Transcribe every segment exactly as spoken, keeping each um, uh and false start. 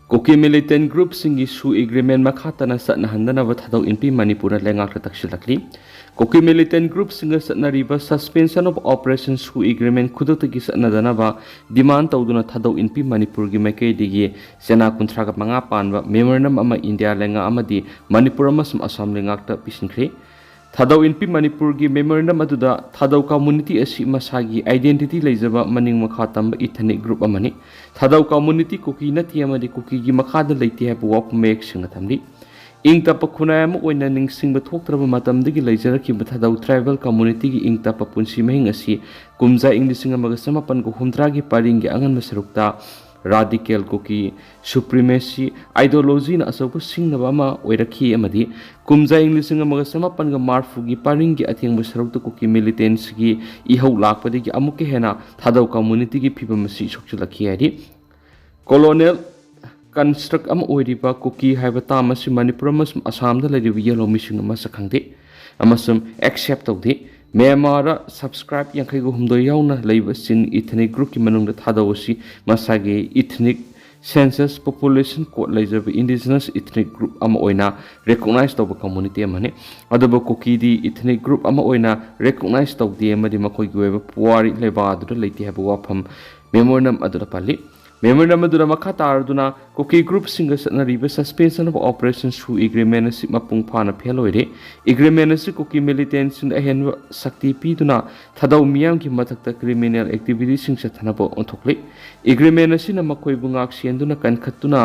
ꯀꯨꯀꯤ ꯃꯤꯂꯤꯇꯦꯟ ꯒ꯭ꯔꯨꯞꯁꯤꯡꯒꯤ ꯁꯨ ꯑꯦꯒ꯭ꯔꯤꯃꯦꯟ ꯃꯈꯥ ꯇꯥꯅ ꯆꯠꯅꯍꯟꯗꯅꯕ ꯊꯥꯗꯧ ꯏꯟꯄꯤ ꯃꯅꯤꯄꯨꯔꯅ ꯂꯩꯉꯥꯛꯇ ꯇꯛꯁꯤꯜꯂꯛꯂꯤ꯫ ꯀꯨꯀꯤ ꯃꯤꯂꯤꯇꯦꯟ ꯒ꯭ꯔꯨꯞꯁꯤꯡꯒ ꯆꯠꯅꯔꯤꯕ ꯁꯁꯄꯦꯟꯁꯟ ꯑꯣꯐ ꯑꯣꯄꯔꯦꯁꯟ ꯁꯨ ꯑꯦꯒ꯭ꯔꯤꯃꯦꯟ ꯈꯨꯗꯛꯇꯒꯤ ꯆꯠꯅꯗꯅꯕ ꯗꯤꯃꯥꯟ ꯇꯧꯗꯨꯅ ꯊꯥꯗꯧ ꯏꯟꯄꯤ ꯃꯅꯤꯄꯨꯔꯒꯤ ꯃꯥꯏꯀꯩꯗꯒꯤ ꯆꯦꯅꯥ ꯀꯨꯟꯊ꯭ꯔꯥꯒ ꯃꯉꯥ ꯄꯥꯟꯕ ꯃꯦꯃꯣꯔꯦꯟꯗꯝ ꯑꯃ ꯏꯟꯗꯤꯌꯥ ꯂꯩꯉꯥꯛ ꯑꯃꯗꯤ ꯃꯅꯤꯄꯨꯔ ꯑꯃꯁꯨꯡ ꯑꯁꯥꯝ ꯂꯩꯉꯥꯛꯇ ꯄꯤꯁꯤꯟꯈ꯭ꯔꯦ꯫ ꯊꯥꯗꯧ ꯏꯟꯄꯤ ꯃꯅꯤꯄꯨꯔꯒꯤ ꯃꯦꯃꯣꯔꯦꯟꯗꯝ ꯑꯗꯨꯗ ꯊꯥꯗꯧ ꯀꯝꯃꯨꯅꯤꯇꯤ ꯑꯁꯤ ꯃꯁꯥꯒꯤ ꯑꯥꯏꯗꯦꯟꯇꯤꯇꯤ ꯂꯩꯖꯕ ꯃꯅꯤꯡ ꯃꯈꯥ ꯇꯝꯕ ꯏꯊꯅꯤꯛ ꯒ꯭ꯔꯨꯞ ꯑꯃꯅꯤ꯫ ꯊꯥꯗꯧ ꯀꯝꯃꯨꯅꯤꯇꯤ ꯀꯨꯀꯤ ꯅꯠꯇꯦ ꯑꯃꯗꯤ ꯀꯨꯀꯤꯒꯤ ꯃꯈꯥꯗ ꯂꯩꯇꯦ ꯍꯥꯏꯕ ꯋꯥꯐꯝ ꯃꯌꯦꯛ ꯁꯦꯡꯅ ꯊꯝꯂꯤ꯫ ꯏꯪ ꯇꯞꯄ ꯈꯨꯟꯅꯥꯏ ꯑꯃ ꯑꯣꯏꯅ ꯅꯤꯡꯁꯤꯡꯕ ꯊꯣꯛꯇ꯭ꯔꯕ ꯃꯇꯝꯗꯒꯤ ꯂꯩꯖꯔꯛꯈꯤꯕ ꯊꯥꯗꯧ ꯇ꯭ꯔꯥꯏꯕꯦꯜ ꯀꯝꯃꯨꯅꯤꯇꯤꯒꯤ ꯏꯪ ꯇꯞꯄ ꯄꯨꯟꯁꯤ ꯃꯍꯤꯡ ꯑꯁꯤ ꯀꯨꯝꯖꯥ ꯏꯪ ꯂꯤꯁꯤꯡ ꯑꯃꯒ ꯆꯃꯥꯄꯟꯒ ꯍꯨꯝꯗ꯭ꯔꯥꯒꯤ ꯄꯔꯤꯡꯒꯤ ꯑꯉꯟꯕ ꯁꯔꯨꯛꯇ ꯔꯥꯗꯤꯀꯦꯜ ꯀꯨꯀꯤ ꯁꯨꯄ꯭ꯔꯤꯃꯦꯁꯤ ꯑꯥꯏꯗꯤꯌꯣꯂꯣꯖꯤꯅ ꯑꯆꯧꯕ ꯁꯤꯡꯅꯕ ꯑꯃ ꯑꯣꯏꯔꯛꯈꯤ ꯑꯃꯗꯤ ꯀꯨꯝꯖꯥ ꯏꯪ ꯂꯤꯁꯤꯡ ꯑꯃꯒ ꯆꯃꯥꯄꯟꯒ ꯃꯔꯤꯐꯨꯒꯤ ꯄꯔꯤꯡꯒꯤ ꯑꯊꯦꯡꯕ ꯁꯔꯨꯛꯇ ꯀꯨꯀꯤ ꯃꯤꯂꯤꯇꯦꯟꯁꯤꯒꯤ ꯏꯍꯧ ꯂꯥꯛꯄꯗꯒꯤ ꯑꯃꯨꯛꯀ ꯍꯦꯟꯅ ꯊꯥꯗꯧ ꯀꯝꯃꯨꯅꯤꯇꯤꯒꯤ ꯐꯤꯕꯝ ꯑꯁꯤ ꯁꯣꯛꯆꯤꯜꯂꯛꯈꯤ ꯍꯥꯏꯔꯤ꯫ ꯀꯣꯂꯣꯅꯦꯜ ꯀꯟꯁꯇ꯭ꯔꯛ ꯑꯃ ꯑꯣꯏꯔꯤꯕ ꯀꯨꯀꯤ ꯍꯥꯏꯕ ꯇꯥꯝ ꯑꯁꯤ ꯃꯅꯤꯄꯨꯔ ꯑꯃꯁꯨꯡ ꯑꯁꯥꯝꯗ ꯂꯩꯔꯤꯕ ꯌꯦꯜꯍꯧ ꯃꯤꯁꯤꯡꯅ ꯃꯁꯛ ꯈꯪꯗꯦ ꯑꯃꯁꯨꯡ ꯑꯦꯛꯁꯦꯞ ꯇꯧꯗꯦ꯫ ꯃ꯭ꯌꯥꯟꯃꯥꯔꯗ ꯁꯕꯁꯀ꯭ꯔꯥꯏꯕ ꯌꯥꯡꯈꯩꯒ ꯍꯨꯝꯗꯣꯏ ꯌꯥꯎꯅ ꯂꯩꯕ ꯆꯤꯟ ꯏꯊꯅꯤꯛ ꯒ꯭ꯔꯨꯞꯀꯤ ꯃꯅꯨꯡꯗ ꯊꯥꯗꯧ ꯑꯁꯤ ꯃꯁꯥꯒꯤ ꯏꯊꯅꯤꯛ ꯁꯦꯟꯁꯁ ꯄꯣꯄꯨꯂꯦꯁꯟ ꯀꯣꯗ ꯂꯩꯖꯕ ꯏꯟꯗꯤꯖꯤꯅꯁ ꯏꯊꯅꯤꯛ ꯒ꯭ꯔꯨꯞ ꯑꯃ ꯑꯣꯏꯅ ꯔꯤꯀꯣꯛꯅꯥꯏꯖ ꯇꯧꯕ ꯀꯝꯃꯨꯅꯤꯇꯤ ꯑꯃꯅꯤ꯫ ꯑꯗꯨꯕꯨ ꯀꯨꯀꯤꯗꯤ ꯏꯊꯅꯤꯛ ꯒ꯭ꯔꯨꯞ ꯑꯃ ꯑꯣꯏꯅ ꯔꯤꯀꯣꯛꯅꯥꯏꯖ ꯇꯧꯗꯦ ꯑꯃꯗꯤ ꯃꯈꯣꯏꯒꯤ ꯑꯣꯏꯕ ꯄꯨꯋꯥꯔꯤ ꯂꯩꯕꯥꯛ ꯑꯗꯨꯗ ꯂꯩꯇꯦ ꯍꯥꯏꯕ ꯋꯥꯐꯝ ꯃꯦꯃꯣꯔꯦꯟꯗꯝ ꯑꯗꯨꯗ ꯄꯜꯂꯤ꯫ ꯃꯦꯃꯣꯔꯦꯟꯗꯝ ꯑꯗꯨꯗ ꯃꯈꯥ ꯇꯥꯔꯗꯨꯅ ꯀꯨꯀꯤ ꯒ꯭ꯔꯨꯞꯁꯤꯡꯒ ꯆꯠꯅꯔꯤꯕ ꯁꯁꯄꯦꯟꯁꯟ ꯑꯣꯐ ꯑꯣꯄꯔꯦꯁꯟ ꯁꯨ ꯑꯦꯒ꯭ꯔꯤꯃꯦꯟ ꯑꯁꯤ ꯃꯄꯨꯡ ꯐꯥꯅ ꯐꯦꯜ ꯑꯣꯏꯔꯦ꯫ ꯑꯦꯒ꯭ꯔꯤꯃꯦꯟ ꯑꯁꯤ ꯀꯨꯀꯤ ꯃꯤꯂꯤꯇꯦꯟꯁꯤꯡꯗ ꯑꯍꯦꯟꯕ ꯁꯛꯇꯤ ꯄꯤꯗꯨꯅ ꯊꯥꯗꯧ ꯃꯤꯌꯥꯝꯒꯤ ꯃꯊꯛꯇ ꯀ꯭ꯔꯤꯃꯤꯅꯦꯜ ꯑꯦꯛꯇꯤꯚꯤꯇꯤꯁꯤꯡ ꯆꯠꯊꯅꯕ ꯑꯣꯟꯊꯣꯛꯂꯤ꯫ ꯑꯦꯒ꯭ꯔꯤꯃꯦꯟ ꯑꯁꯤꯅ ꯃꯈꯣꯏꯕꯨ ꯉꯥꯛ ꯁꯦꯟꯗꯨꯅ ꯀꯟꯈꯠꯇꯨꯅ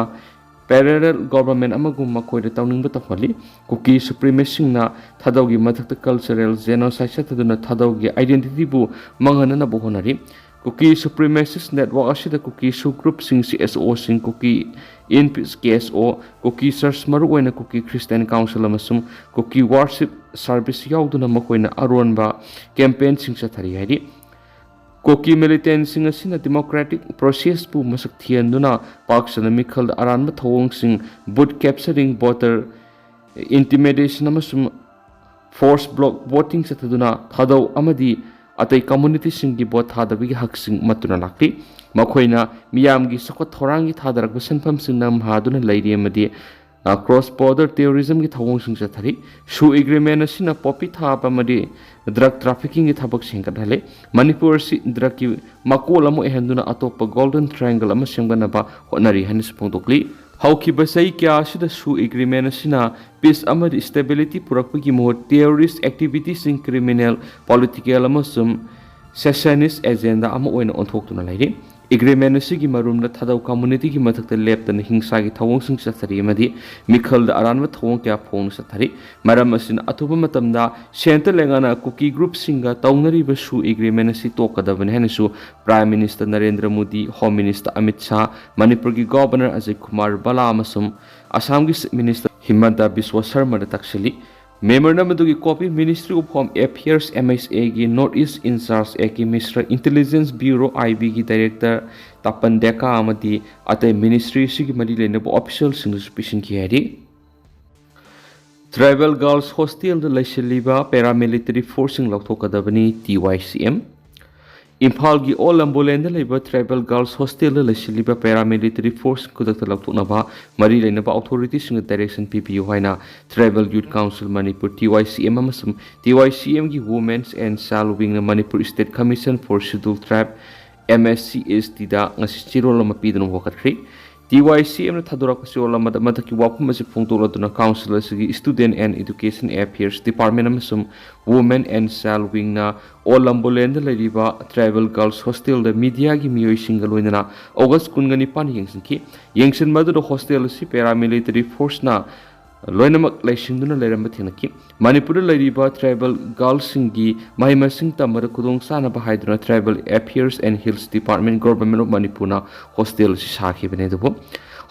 ꯄꯦꯔꯦꯂꯦꯜ ꯒꯣꯚꯔꯟꯃꯦꯟ ꯑꯃꯒꯨꯝ ꯃꯈꯣꯏꯗ ꯇꯧꯅꯤꯡꯕ ꯇꯧꯍꯜꯂꯤ꯫ ꯀꯨꯀꯤ ꯁꯨꯄ꯭ꯔꯤꯃꯦꯁꯤꯁꯤꯡꯅ ꯊꯥꯗꯧꯒꯤ ꯃꯊꯛꯇ ꯀꯜꯆꯔꯦꯜ ꯖꯦꯅꯣꯁꯥꯏꯗ ꯆꯠꯊꯗꯨꯅ ꯊꯥꯗꯧꯒꯤ ꯑꯥꯏꯗꯦꯟꯇꯤꯇꯤꯕꯨ ꯃꯥꯡꯍꯟꯅꯅꯕ ꯍꯣꯠꯅꯔꯤ꯫ ꯀꯨꯀꯤ ꯁꯨꯄ꯭ꯔꯤꯃꯦꯁꯤꯁ ꯅꯦꯠꯋꯥꯔꯛ ꯑꯁꯤꯗ ꯀꯨꯀꯤ ꯁꯨ ꯒ꯭ꯔꯨꯞꯁꯤꯡ, ꯁꯤ ꯑꯦꯁ ꯑꯣꯁꯤꯡ, ꯀꯨꯀꯤ ꯏꯟ ꯄꯤꯁ, ꯀꯦ ꯑꯦꯁ ꯑꯣ, ꯀꯨꯀꯤ ꯆꯔꯆ, ꯃꯔꯨꯑꯣꯏꯅ ꯀꯨꯀꯤ ꯈ꯭ꯔꯤꯁꯇꯤꯌꯥꯟ ꯀꯥꯎꯟꯁꯤꯜ ꯑꯃꯁꯨꯡ ꯀꯨꯀꯤ ꯋꯥꯔꯁꯤꯞ ꯁꯥꯔꯚꯤꯁ ꯌꯥꯎꯗꯨꯅ ꯃꯈꯣꯏꯅ ꯑꯔꯣꯟꯕ ꯀꯦꯝꯄꯦꯟꯁꯤꯡ ꯆꯠꯊꯔꯤ ꯍꯥꯏꯔꯤ꯫ ꯀꯨꯀꯤ ꯃꯤꯂꯤꯇꯦꯟꯁꯤꯡ ꯑꯁꯤꯅ ꯗꯤꯃꯣꯀ꯭ꯔꯦꯇꯤꯛ ꯄ꯭ꯔꯣꯁꯦꯁꯄꯨ ꯃꯁꯛ ꯊꯤꯍꯟꯗꯨꯅ ꯄꯥꯛ ꯆꯟꯅ ꯃꯤꯈꯜꯗ ꯑꯔꯥꯟꯕ ꯊꯧꯑꯣꯡꯁꯤꯡ, ꯕꯨꯠ ꯀꯦꯞꯆꯔꯤꯡ, ꯚꯣꯇꯔ ꯏꯟꯇꯤꯃꯤꯗꯦꯁꯟ ꯑꯃꯁꯨꯡ ꯐꯣꯔꯁ ꯕ꯭ꯂꯣꯛ ꯚꯣꯇꯤꯡ ꯆꯠꯊꯗꯨꯅ ꯊꯥꯗꯧ ꯑꯃꯗꯤ ꯑꯇꯩ ꯀꯝꯃꯨꯅꯤꯇꯤꯁꯤꯡꯒꯤ ꯚꯣꯠ ꯊꯥꯗꯕꯒꯤ ꯍꯛꯁꯤꯡ ꯃꯠꯇꯨꯅ ꯂꯥꯛꯂꯤ꯫ ꯃꯈꯣꯏꯅ ꯃꯤꯌꯥꯝꯒꯤ ꯆꯥꯎꯈꯠ ꯊꯧꯔꯥꯡꯒꯤ ꯊꯥꯗꯔꯛꯄ ꯁꯦꯟꯐꯝꯁꯤꯡꯅ ꯃꯍꯥꯗꯨꯅ ꯂꯩꯔꯤ ꯑꯃꯗꯤ ꯀ꯭ꯔꯣꯁ ꯕꯣꯔꯗꯔ ꯇꯦꯔꯣꯔꯤꯖꯝꯒꯤ ꯊꯧꯑꯣꯡꯁꯤꯡ ꯆꯠꯊꯔꯤ꯫ ꯁꯨ ꯑꯦꯒ꯭ꯔꯤꯃꯦꯟ ꯑꯁꯤꯅ ꯄꯣꯄꯤ ꯊꯥꯕ ꯑꯃꯗꯤ ꯗ꯭ꯔꯒ ꯇ꯭ꯔꯥꯐꯤꯀꯤꯡꯒꯤ ꯊꯕꯛ ꯍꯦꯟꯒꯠꯍꯜꯂꯤ꯫ ꯃꯅꯤꯄꯨꯔ ꯑꯁꯤ ꯗ꯭ꯔꯒꯀꯤ ꯃꯀꯣꯜ ꯑꯃ ꯑꯣꯏꯍꯟꯗꯨꯅ ꯑꯇꯣꯞꯄ ꯒꯣꯜꯗꯟ ꯇ꯭ꯔꯥꯏꯡꯒꯜ ꯑꯃ ꯁꯦꯝꯒꯠꯅꯕ ꯍꯣꯠꯅꯔꯤ ꯍꯥꯏꯅꯁꯨ ꯐꯣꯡꯗꯣꯛꯂꯤ꯫ ꯍꯧꯈꯤꯕ ꯆꯍꯤ ꯀꯌꯥ ꯑꯁꯤꯗ ꯁꯨ ꯑꯦꯒ꯭ꯔꯤꯃꯦꯟ ꯑꯁꯤꯅ ꯄꯤꯁ ꯑꯃꯗꯤ ꯁ꯭ꯇꯦꯕꯤꯂꯤꯇꯤ ꯄꯨꯔꯛꯄꯒꯤ ꯃꯍꯨꯠ ꯇꯦꯔꯣꯔꯤꯁ ꯑꯦꯛꯇꯤꯚꯤꯇꯤꯁꯤꯡ, ꯀ꯭ꯔꯤꯃꯤꯅꯦꯜ, ꯄꯣꯂꯤꯇꯤꯀꯦꯜ ꯑꯃꯁꯨꯡ ꯁꯦꯁꯟꯅꯤꯁ ꯑꯦꯖꯦꯟꯗꯥ ꯑꯃ ꯑꯣꯏꯅ ꯑꯣꯟꯊꯣꯛꯇꯨꯅ ꯂꯩꯔꯤ꯫ ꯑꯦꯒ꯭ꯔꯤꯃꯦꯟ ꯑꯁꯤꯒꯤ ꯃꯔꯨꯝꯗ ꯊꯥꯗꯧ ꯀꯝꯃꯨꯅꯤꯇꯤꯒꯤ ꯃꯊꯛꯇ ꯂꯦꯞꯇꯅ ꯍꯤꯡꯁꯥꯒꯤ ꯊꯧꯑꯣꯡꯁꯤꯡ ꯆꯠꯊꯔꯤ ꯑꯃꯗꯤ ꯃꯤꯈꯜꯗ ꯑꯔꯥꯟꯕ ꯊꯧꯑꯣꯡ ꯀꯌꯥ ꯐꯣꯡꯅ ꯆꯠꯊꯔꯤ꯫ ꯃꯔꯝ ꯑꯁꯤꯅ, ꯑꯊꯨꯕ ꯃꯇꯝꯗ ꯁꯦꯟꯇ꯭ꯔꯦꯜ ꯂꯩꯉꯥꯛꯅ ꯀꯨꯀꯤ ꯒ꯭ꯔꯨꯞꯁꯤꯡꯒ ꯇꯧꯅꯔꯤꯕ ꯁꯨ ꯑꯦꯒ꯭ꯔꯤꯃꯦꯟ ꯑꯁꯤ ꯇꯣꯛꯀꯗꯕꯅꯤ ꯍꯥꯏꯅꯁꯨ prime minister Narendra Modi, home minister Amit Shah, ꯃꯅꯤꯄꯨꯔꯒꯤ ꯒꯣꯚꯔꯅꯔ ꯑꯖꯌ ꯀꯨꯃꯥꯔ ꯚꯜꯂꯥ ꯑꯃꯁꯨꯡ ꯑꯁꯥꯝꯒꯤ ꯆꯤꯐ ꯃꯤꯅꯤꯁꯇꯔ ꯍꯤꯃꯟꯇ ꯕꯤꯁ꯭ꯋ ꯁꯔꯃꯗ ꯇꯛꯁꯤꯜꯂꯤ꯫ ꯃꯦꯃꯣꯔꯦꯟꯗꯝ ꯑꯗꯨꯒꯤ copy ministry of home affairs, M H A north east in charge A K Mishra, intelligence bureau, I ꯕꯤꯒꯤ ꯗꯥꯏꯔꯦꯛꯇꯔ ꯇꯥꯄꯟ ꯗꯦꯀꯥ ꯑꯃꯗꯤ ꯑꯇꯩ ꯃꯤꯅꯤꯁꯇ꯭ꯔꯤꯁꯤꯒꯤ ꯃꯔꯤ ꯂꯩꯅꯕ ꯑꯣꯐꯤꯁꯤꯌꯦꯜꯁꯤꯡꯗꯁꯨ ꯄꯤꯁꯤꯟꯈꯤ ꯍꯥꯏꯔꯤ꯫ ꯇ꯭ꯔꯥꯏꯕꯦꯜ ꯒꯥꯔꯜꯁ ꯍꯣꯁꯇꯦꯜꯗ ꯂꯩꯁꯤꯜꯂꯤꯕ paramilitary ꯐꯣꯔꯁꯁꯤꯡ ꯂꯧꯊꯣꯛꯀꯗꯕꯅꯤ, T Y C M. ꯏꯝꯐꯥꯜꯒꯤ ꯑꯣꯜ ꯂꯝꯕꯣꯂꯦꯟꯗ ꯂꯩꯕ ꯇ꯭ꯔꯥꯏꯕꯦꯜ ꯒꯥꯔꯜꯁ ꯍꯣꯁꯇꯦꯜꯗ ꯂꯩꯁꯤꯜꯂꯤꯕ ꯄꯦꯔꯥꯃꯤꯂꯤꯇꯔꯤ ꯐꯣꯔꯁ ꯈꯨꯗꯛꯇ ꯂꯧꯊꯣꯛꯅꯕ ꯃꯔꯤ ꯂꯩꯅꯕ ꯑꯣꯊꯣꯔꯤꯇꯤꯁꯤꯡꯗ ꯗꯥꯏꯔꯦꯛꯁꯟ ꯄꯤꯕꯤꯌꯨ ꯍꯥꯏꯅ tribal youth council Manipur, T Y C M, ꯑꯃꯁꯨꯡ ꯇꯤ ꯋꯥꯏ ꯁꯤ ꯑꯦꯝꯒꯤ ꯋꯨꯃꯦꯟꯁ ꯑꯦꯟ ꯆꯥꯏꯜ ꯋꯤꯡꯅ Manipur state commission for scheduled tribe, M S C S ꯇꯤꯗ ꯉꯁꯤ ꯆꯦꯔꯣꯜ ꯑꯃ ꯄꯤꯗꯨꯅ ꯋꯥꯀꯠꯈ꯭ꯔꯤ꯫ ꯇꯤ ꯋꯥꯏ ꯁꯤ ꯑꯦꯝꯅ ꯊꯥꯗꯣꯔꯛꯄ ꯆꯦꯔꯣꯜ ꯑꯃꯗ ꯃꯊꯛꯀꯤ ꯋꯥꯐꯝ ꯑꯁꯤ ꯐꯣꯡꯗꯣꯛꯂꯗꯨꯅ ꯀꯥꯎꯟꯁꯤꯜ ꯑꯁꯤꯒꯤ student and education affairs department ꯑꯃꯁꯨꯡ ꯋꯨꯃꯦꯟ ꯑꯦꯟ ꯆꯥꯏꯜ ꯋꯤꯡꯅ ꯑꯣꯜ ꯂꯝꯕꯣꯂꯦꯟꯗ ꯂꯩꯔꯤꯕ ꯇ꯭ꯔꯥꯏꯕꯦꯜ ꯒꯥꯔꯜꯁ ꯍꯣꯁꯇꯦꯜꯗ ꯃꯤꯗꯤꯌꯥꯒꯤ ꯃꯤꯑꯣꯏꯁꯤꯡꯒ ꯂꯣꯏꯅꯅ ꯑꯣꯒꯁ ꯀꯨꯟꯒ ꯅꯤꯄꯥꯟ ꯌꯦꯡꯁꯤꯟꯈꯤ꯫ ꯌꯦꯡꯁꯤꯟꯕ ꯑꯗꯨꯗ ꯍꯣꯁꯇꯦꯜ ꯑꯁꯤ ꯄꯦꯔꯥꯃꯤꯂꯤꯇꯔꯤ ꯐꯣꯔꯁꯅ ꯂꯣꯏꯅꯃꯛ ꯂꯩꯁꯤꯟꯗꯨꯅ ꯂꯩꯔꯝꯕ ꯊꯦꯡꯅꯈꯤ꯫ ꯃꯅꯤꯄꯨꯔꯗ ꯂꯩꯔꯤꯕ ꯇ꯭ꯔꯥꯏꯕꯦꯜ ꯒꯥꯔꯜꯁꯤꯡꯒꯤ ꯃꯍꯩ ꯃꯁꯤꯡ ꯇꯝꯕꯗ ꯈꯨꯗꯣꯡꯆꯥꯅꯕ ꯍꯥꯏꯗꯨꯅ tribal affairs and hills department, government of ꯃꯅꯤꯄꯨꯔꯅ ꯍꯣꯁꯇꯦꯜ ꯑꯁꯤ ꯁꯥꯈꯤꯕꯅꯤ꯫ ꯑꯗꯨꯕꯨ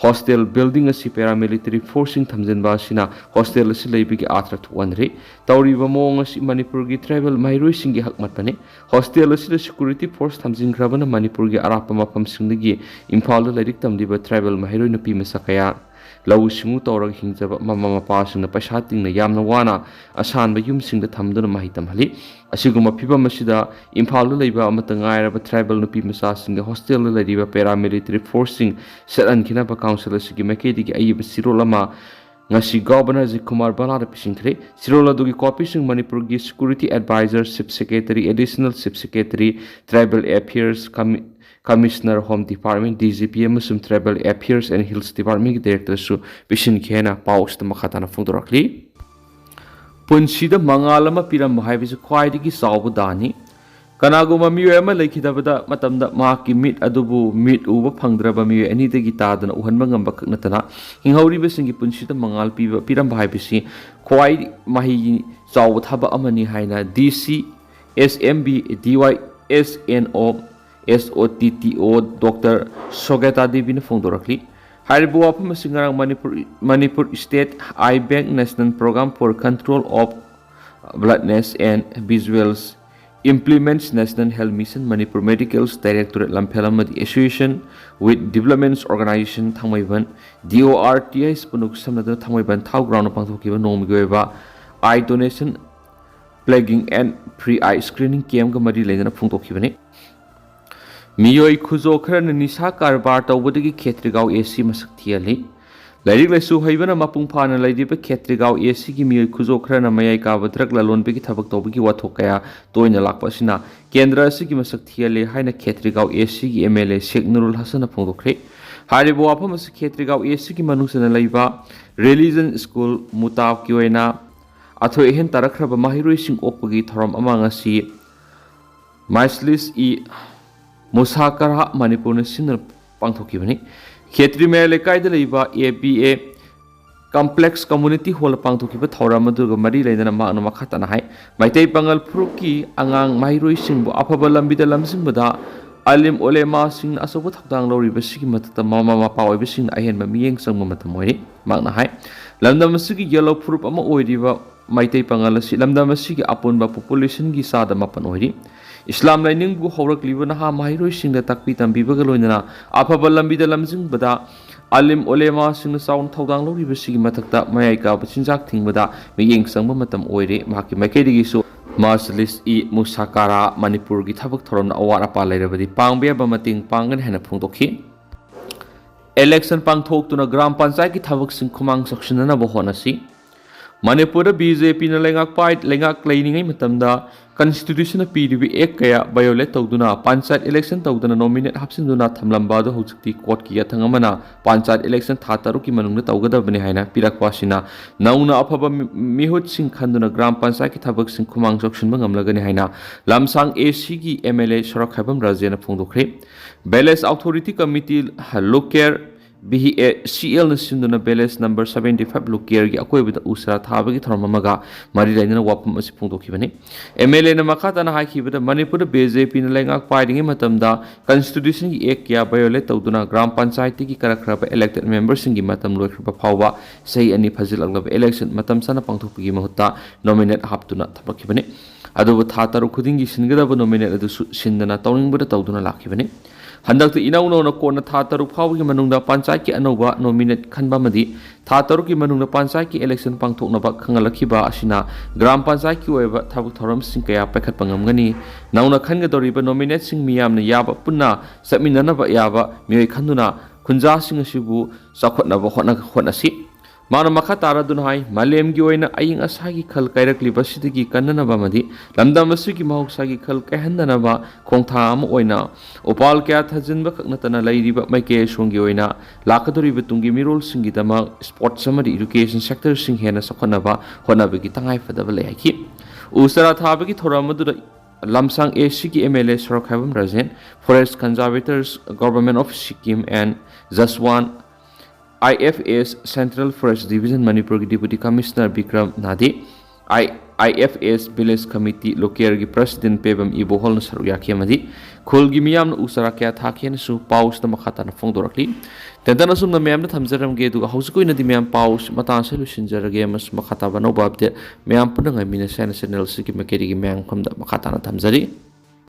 ꯍꯣꯁꯇꯦꯜ ꯕꯤꯜꯗꯤꯡ ꯑꯁꯤ ꯄꯦꯔꯥꯃꯤꯂꯤꯇꯔꯤ ꯐꯣꯔꯁꯁꯤꯡ ꯊꯝꯖꯤꯟꯕ ꯑꯁꯤꯅ ꯍꯣꯁꯇꯦꯜ ꯑꯁꯤ ꯂꯩꯕꯒꯤ ꯑꯥꯔꯊ ꯊꯣꯛꯍꯟꯗ꯭ꯔꯤ꯫ ꯇꯧꯔꯤꯕ ꯃꯑꯣꯡ ꯑꯁꯤ ꯃꯅꯤꯄꯨꯔꯒꯤ ꯇ꯭ꯔꯥꯏꯕꯦꯜ ꯃꯍꯩꯔꯣꯏꯁꯤꯡꯒꯤ ꯍꯛ ꯃꯠꯄꯅꯤ꯫ ꯍꯣꯁꯇꯦꯜ ꯑꯁꯤꯗ ꯁꯦꯀ꯭ꯌꯨꯔꯤꯇꯤ ꯐꯣꯔꯁ ꯊꯝꯖꯤꯟꯈ꯭ꯔꯕꯅ ꯃꯅꯤꯄꯨꯔꯒꯤ ꯑꯔꯥꯞꯄ ꯃꯐꯝꯁꯤꯡꯗꯒꯤ ꯏꯝꯐꯥꯜꯗ ꯂꯥꯏꯔꯤꯛ ꯇꯝꯂꯤꯕ ꯇ꯭ꯔꯥꯏꯕꯦꯜ ꯃꯍꯩꯔꯣꯏ ꯅꯨꯄꯤ ꯃꯆꯥ ꯀꯌꯥ ꯂꯧꯎ ꯁꯤꯡꯎ ꯇꯧꯔꯒ ꯍꯤꯡꯖꯕ ꯃꯃꯥ ꯃꯄꯥꯁꯤꯡꯅ ꯄꯩꯁꯥ ꯇꯤꯡꯅ ꯌꯥꯝꯅ ꯋꯥꯅ ꯑꯁꯥꯟꯕ ꯌꯨꯝꯁꯤꯡꯗ ꯊꯝꯗꯨꯅ ꯃꯍꯩ ꯇꯝꯍꯜꯂꯤ꯫ ꯑꯁꯤꯒꯨꯝꯕ ꯐꯤꯕꯝ ꯑꯁꯤꯗ ꯏꯝꯐꯥꯜꯗ ꯂꯩꯕ ꯑꯃꯠꯇ ꯉꯥꯏꯔꯕ tribal ꯅꯨꯄꯤ ꯃꯆꯥꯁꯤꯡꯒꯤ ꯍꯣꯁꯇꯦꯜꯗ ꯂꯩꯔꯤꯕ paramilitary forceꯁꯤꯡ ꯆꯠꯍꯟꯈꯤꯅꯕ council ꯑꯁꯤꯒꯤ ꯃꯥꯏꯀꯩꯗꯒꯤ ꯑꯏꯕ ꯆꯦꯔꯣꯜ ꯑꯃ ꯉꯁꯤ Governor ꯑꯖꯤꯠ ꯀꯨꯃꯥꯔ ꯚꯜꯂꯥꯗ ꯄꯤꯁꯤꯟꯈ꯭ꯔꯦ꯫ ꯆꯦꯔꯣꯜ ꯑꯗꯨꯒꯤ copyꯁꯤꯡ ꯃꯅꯤꯄꯨꯔꯒꯤ Security Advisor, Chief Secretary, Additional Chief Secretary, Tribal Affairs, Commi-, Commissioner Home Department, D G P ꯑꯃꯁꯨꯡ Tribal Affairs and Hills Departmentꯀꯤ directorꯁꯨ ꯄꯤꯁꯤꯟꯈꯤ ꯍꯥꯏꯅ ꯄꯥꯎ ꯑꯁꯤꯗ ꯃꯈꯥ ꯇꯥꯅ ꯐꯣꯡꯗꯣꯔꯛꯂꯤ꯫ ꯄꯨꯟꯁꯤꯗ ꯃꯉꯥꯜ ꯑꯃ ꯄꯤꯔꯝꯕ ꯍꯥꯏꯕꯁꯤ ꯈ꯭ꯋꯥꯏꯗꯒꯤ ꯆꯥꯎꯕ ꯗꯥꯟꯅꯤ꯫ ꯀꯅꯥꯒꯨꯝꯕ ꯃꯤꯑꯣꯏ ꯑꯃ ꯂꯩꯈꯤꯗꯕꯗ ꯃꯇꯝꯗ ꯃꯍꯥꯛꯀꯤ ꯃꯤꯠ ꯑꯗꯨꯕꯨ ꯃꯤꯠ ꯎꯕ ꯐꯪꯗ꯭ꯔꯕ ꯃꯤꯑꯣꯏ ꯑꯅꯤꯗꯒꯤ ꯇꯥꯗꯅ ꯎꯍꯟꯕ ꯉꯝꯕ ꯈꯛ ꯅꯠꯇꯅ ꯍꯤꯡꯍꯧꯔꯤꯕꯁꯤꯡꯒꯤ ꯄꯨꯟꯁꯤꯗ ꯃꯉꯥꯜ ꯄꯤꯕ, ꯄꯤꯔꯝꯕ ꯍꯥꯏꯕꯁꯤ ꯈ꯭ꯋꯥꯏ ꯃꯍꯩ ꯆꯥꯎꯕ ꯊꯕꯛ ꯑꯃꯅꯤ ꯍꯥꯏꯅ D C S M B D Y S N O S O T T O Doctor ꯁꯣꯒꯦꯇꯥ ꯗꯦꯕꯤꯅ ꯐꯣꯡꯗꯣꯔꯛꯂꯤ꯫ ꯍꯥꯏꯔꯤꯕ ꯋꯥꯐꯝ ꯑꯁꯤ ꯉꯔꯥꯡ Manipur, Manipur State Eye Bank National Program for Control of Blindness and Visuals implements National Health Mission Manipur Medicals Directorate ꯂꯝꯐꯦꯜ ꯑꯃꯗꯤ Association with Development Organization Thangmeiband, D O R T H ꯄꯨꯅꯨ ꯈꯨꯠꯁꯝꯅꯗꯨꯅ ꯊꯥꯡꯃꯩꯕꯟ ꯊꯥꯎ ground ꯄꯥꯡꯊꯣꯛꯈꯤꯕ ꯅꯣꯡꯃꯒꯤ ꯑꯣꯏꯕ eye donation plaguing and free eye screening campꯀ ꯃꯔꯤ ꯂꯩꯅꯅ ꯐꯣꯡꯗꯣꯛꯈꯤꯕꯅꯤ꯫ ꯃꯤꯑꯣꯏ ꯈꯨꯖꯣ ꯈꯔꯅ ꯅꯤꯁꯥ ꯀꯔꯕꯥꯔ ꯇꯧꯕꯗꯒꯤ ꯈꯦꯇ꯭ꯔꯤꯒꯥꯎ A C ꯃꯁꯛ ꯊꯤꯍꯜꯂꯤ꯫ ꯂꯥꯏꯔꯤꯛ ꯂꯥꯏꯁꯨ ꯍꯩꯕꯅ ꯃꯄꯨꯡ ꯐꯥꯅ ꯂꯩꯔꯤꯕ ꯈꯦꯇ꯭ꯔꯤꯒꯥꯎ A Cꯒꯤ ꯃꯤꯑꯣꯏ ꯈꯨꯖꯣ ꯈꯔꯅ ꯃꯌꯥꯏ ꯀꯥꯕ drug ꯂꯂꯣꯟꯕꯒꯤ ꯊꯕꯛ ꯇꯧꯕꯒꯤ ꯋꯥꯊꯣꯛ ꯀꯌꯥ ꯇꯣꯏꯅ ꯂꯥꯛꯄ ꯑꯁꯤꯅ ꯀꯦꯟꯗ꯭ꯔ ꯑꯁꯤꯒꯤ ꯃꯁꯛ ꯊꯤꯍꯜꯂꯦ ꯍꯥꯏꯅ ꯈꯦꯇ꯭ꯔꯤꯒꯥꯎ A Cꯒꯤ M L A ꯁꯦꯈ ꯅꯨꯔꯨꯜ ꯍꯁꯟꯅ ꯐꯣꯡꯗꯣꯛꯈ꯭ꯔꯦ꯫ ꯍꯥꯏꯔꯤꯕ ꯋꯥꯐꯝ ꯑꯁꯤ ꯈꯦꯇ꯭ꯔꯤꯒꯥꯎ A Cꯒꯤ ꯃꯅꯨꯡ ꯆꯟꯅ ꯂꯩꯕ religion school ꯃꯨꯇꯥꯕꯀꯤ ꯑꯣꯏꯅ ꯑꯊꯣꯏ ꯑꯍꯦꯟ ꯇꯥꯔꯛꯈ꯭ꯔꯕ ꯃꯍꯩꯔꯣꯏꯁꯤꯡ ꯑꯣꯛꯄꯒꯤ ꯊꯧꯔꯝ ꯑꯃ ꯉꯁꯤ ꯃꯥꯏꯁꯂꯤꯁ ꯏ ꯃꯨꯁꯥꯀꯔꯥ ꯃꯅꯤꯄꯨꯔꯅ ꯁꯤꯟꯗꯨꯅ ꯄꯥꯡꯊꯣꯛꯈꯤꯕꯅꯤ꯫ ꯈꯦꯇ꯭ꯔꯤ ꯃꯌꯥꯏ ꯂꯩꯀꯥꯏꯗ ꯂꯩꯕ A B A Complex Community Hall ꯄꯥꯡꯊꯣꯛꯈꯤꯕ ꯊꯧꯔꯝ ꯑꯗꯨꯒ ꯃꯔꯤ ꯂꯩꯅꯅ ꯃꯍꯥꯛꯅ ꯃꯈꯥ ꯇꯥꯅ ꯍꯥꯏ, ꯃꯩꯇꯩ ꯄꯥꯉꯜ ꯐꯨꯔꯨꯞꯀꯤ ꯑꯉꯥꯡ ꯃꯍꯩꯔꯣꯏꯁꯤꯡꯕꯨ ꯑꯐꯕ ꯂꯝꯕꯤꯗ ꯂꯝꯖꯤꯡꯕꯗ ꯑꯂꯤꯝ ꯑꯣꯂꯦꯃꯥꯁꯤꯡꯅ ꯑꯆꯧꯕ ꯊꯧꯗꯥꯡ ꯂꯧꯔꯤꯕꯁꯤꯒꯤ ꯃꯊꯛꯇ ꯃꯃꯥ ꯃꯄꯥ ꯑꯣꯏꯕꯁꯤꯡꯅ ꯑꯍꯦꯟꯕ ꯃꯤꯠꯌꯦꯡ ꯆꯪꯕ ꯃꯇꯝ ꯑꯣꯏꯔꯤ꯫ ꯃꯍꯥꯛꯅ ꯍꯥꯏ, ꯂꯝꯗꯝ ꯑꯁꯤꯒꯤ ꯌꯦꯜꯍꯧ ꯐꯨꯔꯨꯞ ꯑꯃ ꯑꯣꯏꯔꯤꯕ ꯃꯩꯇꯩ ꯄꯥꯉꯜ ꯑꯁꯤ ꯂꯝꯗꯝ ꯑꯁꯤꯒꯤ ꯑꯄꯨꯟꯕ populationꯒꯤ ꯆꯥꯗ ꯃꯥꯄꯟ ꯑꯣꯏꯔꯤ꯫ ꯏꯁꯂꯥꯝ ꯂꯥꯏꯅꯤꯡꯕꯨ ꯍꯧꯔꯛꯂꯤꯕ ꯅꯍꯥ ꯃꯍꯩꯔꯣꯏꯁꯤꯡꯗ ꯇꯥꯛꯄꯤ ꯇꯝꯕꯤꯕꯒ ꯂꯣꯏꯅꯅ ꯑꯐꯕ ꯂꯝꯕꯤꯗ ꯂꯝꯖꯤꯡꯕꯗ ꯑꯥꯂꯤꯝ ꯑꯣꯂꯦꯃꯥꯁꯤꯡꯅ ꯆꯥꯎꯅ ꯊꯧꯗꯥꯡ ꯂꯧꯔꯤꯕꯁꯤꯒꯤ ꯃꯊꯛꯇ ꯃꯌꯥꯏ ꯀꯥꯕ ꯆꯤꯟꯖꯥꯛ ꯊꯤꯡꯕꯗ ꯃꯤꯠꯌꯦꯡ ꯆꯪꯕ ꯃꯇꯝ ꯑꯣꯏꯔꯦ꯫ ꯃꯍꯥꯛꯀꯤ ꯃꯥꯏꯀꯩꯗꯒꯤꯁꯨ ꯃꯖꯂꯤꯁ ꯏ ꯃꯨꯁꯥꯀꯥꯔꯥ ꯃꯅꯤꯄꯨꯔꯒꯤ ꯊꯕꯛ ꯊꯧꯔꯝꯅ ꯑꯋꯥꯠ ꯑꯄꯥ ꯂꯩꯔꯕꯗꯤ ꯄꯥꯡꯕ ꯌꯥꯕ ꯃꯇꯦꯡ ꯄꯥꯡꯒꯅꯤ ꯍꯥꯏꯅ ꯐꯣꯡꯗꯣꯛꯈꯤ꯫ ꯏꯂꯦꯛꯁꯟ ꯄꯥꯡꯊꯣꯛꯇꯨꯅ ꯒ꯭ꯔꯥꯝ ꯄꯟꯆꯥꯌꯠꯀꯤ ꯊꯕꯛꯁꯤꯡ ꯈꯨꯃꯥꯡ ꯆꯥꯎꯁꯤꯟꯅꯅꯕ ꯍꯣꯠꯅꯁꯤ꯫ ꯃꯅꯤꯄꯨꯔꯗ ꯕꯤ ꯖꯦ ꯄꯤꯅ ꯂꯩꯉꯥꯛ ꯄꯥꯏ-, ꯂꯩꯉꯥꯛ ꯂꯩꯔꯤꯉꯩ ꯃꯇꯝꯗ ꯀꯟꯁꯇꯤꯇ꯭ꯌꯨꯁꯟꯅ ꯄꯤꯔꯤꯕ ꯑꯦꯛ ꯀꯌꯥ ꯚꯥꯏꯑꯣꯂꯦꯠ ꯇꯧꯗꯨꯅ ꯄꯟꯆꯥꯌꯠ ꯏꯂꯦꯛꯁꯟ ꯇꯧꯗꯅ ꯅꯣꯃꯤꯅꯦꯠ ꯍꯥꯞꯆꯤꯟꯗꯨꯅ ꯊꯝꯂꯝꯕ ꯑꯗꯨ ꯍꯧꯖꯤꯛꯇꯤ ꯀꯣꯔꯠꯀꯤ ꯌꯥꯊꯪ ꯑꯃꯅ ꯄꯟꯆꯥꯌꯠ ꯏꯂꯦꯛꯁꯟ ꯊꯥ ꯇꯔꯨꯛꯀꯤ ꯃꯅꯨꯡꯗ ꯇꯧꯒꯗꯕꯅꯤ ꯍꯥꯏꯅ ꯄꯤꯔꯛꯄ ꯑꯁꯤꯅ ꯅꯧꯅ ꯑꯐꯕ ꯃꯤ-, ꯃꯤꯍꯨꯠꯁꯤꯡ ꯈꯟꯗꯨꯅ ꯒ꯭ꯔꯥꯝ ꯄꯟꯆꯥꯌꯠꯀꯤ ꯊꯕꯛꯁꯤꯡ ꯈꯨꯃꯥꯡ ꯆꯥꯎꯁꯤꯟꯕ ꯉꯝꯂꯒꯅꯤ ꯍꯥꯏꯅ ꯂꯝꯁꯥꯡ ꯑꯦ ꯁꯤꯒꯤ ꯑꯦꯝ ꯑꯦꯜ ꯑꯦ ꯁꯣꯔꯥꯈꯥꯏꯕꯝ ꯔꯥꯖꯦꯅ ꯐꯣꯡꯗꯣꯛꯈ꯭ꯔꯦ꯫ Village authority committee local V A C ꯑꯦꯜꯅ ꯁꯤꯟꯗꯨꯅ ꯚꯤꯂꯦꯖ ꯅꯝꯕꯔ ꯁꯚꯦꯟꯇꯤ ꯐꯥꯏꯚ ꯂꯣꯀꯦꯜꯒꯤ ꯑꯀꯣꯏꯕꯗ ꯎ ꯆꯥꯔꯥ ꯊꯥꯕꯒꯤ ꯊꯧꯔꯝ ꯑꯃꯒ ꯃꯔꯤ ꯂꯩꯅꯅ ꯋꯥꯐꯝ ꯑꯁꯤ ꯐꯣꯡꯗꯣꯛꯈꯤꯕꯅꯤ꯫ ꯑꯦꯝ ꯑꯦꯜ ꯑꯦꯅ ꯃꯈꯥ ꯇꯥꯅ ꯍꯥꯏꯈꯤꯕꯗ, ꯃꯅꯤꯄꯨꯔꯗ ꯕꯤ ꯖꯦ ꯄꯤꯅ ꯂꯩꯉꯥꯛ ꯄꯥꯏꯔꯤꯉꯩ ꯃꯇꯝꯗ ꯀꯟꯁꯇꯤꯇ꯭ꯌꯨꯁꯟꯒꯤ ꯑꯦꯛ ꯀꯌꯥ ꯚꯥꯏꯑꯣꯂꯦꯠ ꯇꯧꯗꯨꯅ ꯒ꯭ꯔꯥꯝ ꯄꯟꯆꯥꯌꯠꯇꯒꯤ ꯀꯥꯔꯛꯈ꯭ꯔꯕ ꯏꯂꯦꯛꯇꯦꯗ ꯃꯦꯝꯕꯔꯁꯤꯡꯒꯤ ꯃꯇꯝ ꯂꯣꯏꯈ꯭ꯔꯕ ꯐꯥꯎꯕ ꯆꯍꯤ ꯑꯅꯤ ꯐꯥꯖꯤꯜꯂꯛꯂꯕ ꯏꯂꯦꯛꯁꯟ ꯃꯇꯝ ꯆꯥꯅ ꯄꯥꯡꯊꯣꯛꯄꯒꯤ ꯃꯍꯨꯠꯇ ꯅꯣꯃꯤꯅꯦꯠ ꯍꯥꯞꯇꯨꯅ ꯊꯝꯂꯛꯈꯤꯕꯅꯤ꯫ ꯑꯗꯨꯕꯨ ꯊꯥ ꯇꯔꯨꯛ ꯈꯨꯗꯤꯡꯒꯤ ꯁꯤꯟꯒꯗꯕ ꯅꯣꯃꯤꯅꯦꯠ ꯑꯗꯨꯁꯨ ꯁꯤꯟꯗꯅ ꯇꯧꯅꯤꯡꯕꯗ ꯇꯧꯗꯨꯅ ꯂꯥꯛꯈꯤꯕꯅꯤ꯫ ꯍꯟꯗꯛꯇ ꯏꯅꯧ ꯅꯧꯅ ꯀꯣꯟꯅ ꯊꯥ ꯇꯔꯨꯛ ꯐꯥꯎꯕꯒꯤ ꯃꯅꯨꯡꯗ ꯄꯟꯆꯥꯌꯠꯀꯤ ꯑꯅꯧꯕ ꯅꯣꯃꯤꯅꯦꯠ ꯈꯟꯕ ꯑꯃꯗꯤ ꯊꯥ ꯇꯔꯨꯛꯀꯤ ꯃꯅꯨꯡꯗ ꯄꯟꯆꯥꯌꯠꯀꯤ ꯏꯂꯦꯛꯁꯟ ꯄꯥꯡꯊꯣꯛꯅꯕ ꯈꯪꯍꯜꯂꯛꯈꯤꯕ ꯑꯁꯤꯅ ꯒ꯭ꯔꯥꯝ ꯄꯟꯆꯥꯌꯠꯀꯤ ꯑꯣꯏꯕ ꯊꯕꯛ ꯊꯧꯔꯝꯁꯤꯡ ꯀꯌꯥ ꯄꯥꯏꯈꯠꯄ ꯉꯝꯒꯅꯤ꯫ ꯅꯧꯅ ꯈꯟꯒꯗꯧꯔꯤꯕ ꯅꯣꯃꯤꯅꯦꯠꯁꯤꯡ ꯃꯤꯌꯥꯝꯅ ꯌꯥꯕ ꯄꯨꯟꯅ ꯆꯠꯃꯤꯟꯅꯅꯕ ꯌꯥꯕ ꯃꯤꯑꯣꯏ ꯈꯟꯗꯨꯅ ꯈꯨꯟꯖꯥꯁꯤꯡ ꯑꯁꯤꯕꯨ ꯆꯥꯎꯈꯠꯅꯕ ꯍꯣꯠꯅ-, ꯍꯣꯠꯅꯁꯤ꯫ ꯃꯥꯅ ꯃꯈꯥ ꯇꯥꯔꯗꯨꯅ ꯍꯥꯏ, ꯃꯥꯂꯦꯝꯒꯤ ꯑꯣꯏꯅ ꯑꯏꯪ ꯑꯁꯥꯒꯤ ꯈꯜ ꯀꯥꯏꯔꯛꯂꯤꯕ ꯑꯁꯤꯗꯒꯤ ꯀꯟꯅꯅꯕ ꯑꯃꯗꯤ ꯂꯝꯗꯝ ꯑꯁꯤꯒꯤ ꯃꯍꯧꯁꯥꯒꯤ ꯈꯜ ꯀꯥꯏꯍꯟꯗꯅꯕ ꯈꯣꯡꯊꯥꯡ ꯑꯃ ꯑꯣꯏꯅ ꯎꯄꯥꯜ ꯀꯌꯥ ꯊꯥꯖꯤꯟꯕ ꯈꯛ ꯅꯠꯇꯅ ꯂꯩꯔꯤꯕ ꯃꯥꯏꯀꯩ ꯑꯁꯣꯝꯒꯤ ꯑꯣꯏꯅ ꯂꯥꯛꯀꯗꯧꯔꯤꯕ ꯇꯨꯡꯒꯤ ꯃꯤꯔꯣꯜꯁꯤꯡꯒꯤꯗꯃꯛ ꯁ꯭ꯄꯣꯔꯠꯁ ꯑꯃꯗꯤ ꯏꯗꯨꯀꯦꯁꯟ ꯁꯦꯛꯇꯔꯁꯤꯡ ꯍꯦꯟꯅ ꯆꯥꯎꯈꯠꯅꯕ ꯍꯣꯠꯅꯕꯒꯤ ꯇꯉꯥꯏꯐꯗꯕ ꯂꯩ ꯍꯥꯏꯈꯤ꯫ ꯎ ꯆꯥꯔꯥ ꯊꯥꯕꯒꯤ ꯊꯧꯔꯝ ꯑꯗꯨꯗ ꯂꯝꯁꯥꯡ ꯑꯦ ꯁꯤꯒꯤ M L A Sorokhaibam Rajen, Forest Conservators, Government of Sikkim and Jaswan, I F S Central Forest Division ꯃꯅꯤꯄꯨꯔꯒꯤ Deputy Commissioner Bikram Nade, I, I F S Village Committee ꯂꯣꯀꯦꯜꯒꯤ President ꯄꯦꯕꯝ ꯏꯕꯣꯍꯣꯜꯅ ꯁꯔꯨꯛ ꯌꯥꯈꯤ ꯑꯃꯗꯤ ꯈꯨꯜꯒꯤ ꯃꯤꯌꯥꯝꯅ ꯎ ꯆꯥꯔꯥ ꯀꯌꯥ ꯊꯥꯈꯤ ꯍꯥꯏꯅꯁꯨ ꯄꯥꯎꯁꯤꯗ ꯃꯈꯥ ꯇꯥꯅ ꯐꯣꯡꯗꯣꯔꯛꯂꯤ꯫ ꯇꯦꯟꯇꯟ ꯑꯁꯨꯝꯅ ꯃꯌꯥꯝꯗ ꯊꯝꯖꯔꯝꯒꯦ, ꯑꯗꯨꯒ ꯍꯧꯖꯤꯛꯀꯤ ꯑꯣꯏꯅꯗꯤ ꯃꯌꯥꯝ ꯄꯥꯎꯁꯤ ꯃꯇꯥꯡ ꯑꯁꯤꯗ ꯂꯣꯏꯁꯤꯟꯖꯔꯒꯦ꯫ ꯃꯁꯤ ꯃꯈꯥ ꯇꯥꯕ ꯑꯅꯧꯕ update ꯃꯌꯥꯝ ꯄꯨꯟꯅ ꯉꯥꯏꯃꯤꯟꯅꯁꯦ ꯍꯥꯏꯅ channel ꯑꯁꯤꯒꯤ ꯃꯥꯏꯀꯩꯗꯒꯤ ꯃꯌꯥꯝ ꯃꯐꯝꯗ ꯃꯈꯥ ꯇꯥꯅ ꯊꯝꯖꯔꯤ꯫